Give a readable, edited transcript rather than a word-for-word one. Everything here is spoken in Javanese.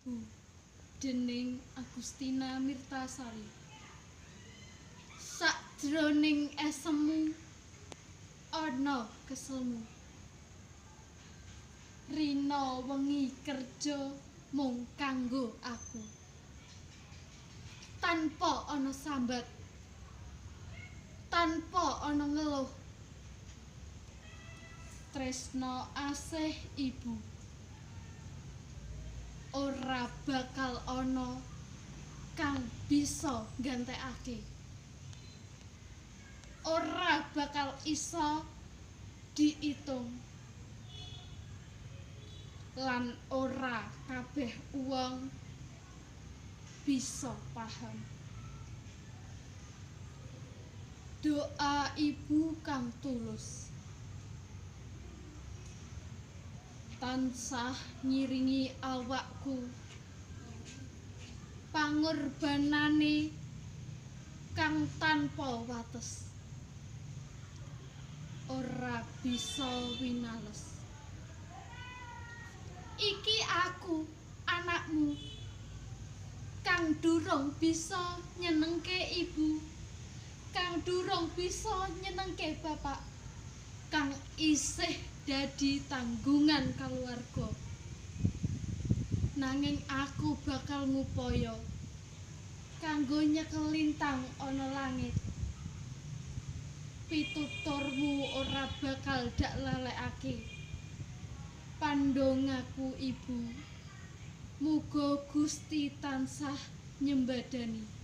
Ibu dening Agustina Mirtasari. Sakjroning esemu ana keselmu. Rina wengi kerja mung kanggo aku. Tanpa ana sambat, tanpa ana ngeluh. Tresna asih ibu ora bakal ana kang bisa nggantekake. Ora bakal isa diitung. Lan ora kabeh wong bisa paham. Doa ibu kang tulus tansah ngiringi awakku. Pangorbanane kang tanpa wates ora bisa winales. Iki aku, anakmu, kang durung bisa nyenengke ibu, kang durung bisa nyenengke bapak, kang isih dadi tanggungan kaluwarga. Nanging aku bakal ngupaya kanggo nyekel lintang ana langit. Pituturmu ora bakal dak lalekake. Pandongaku ibu, muga Gusti tansah nyembadani.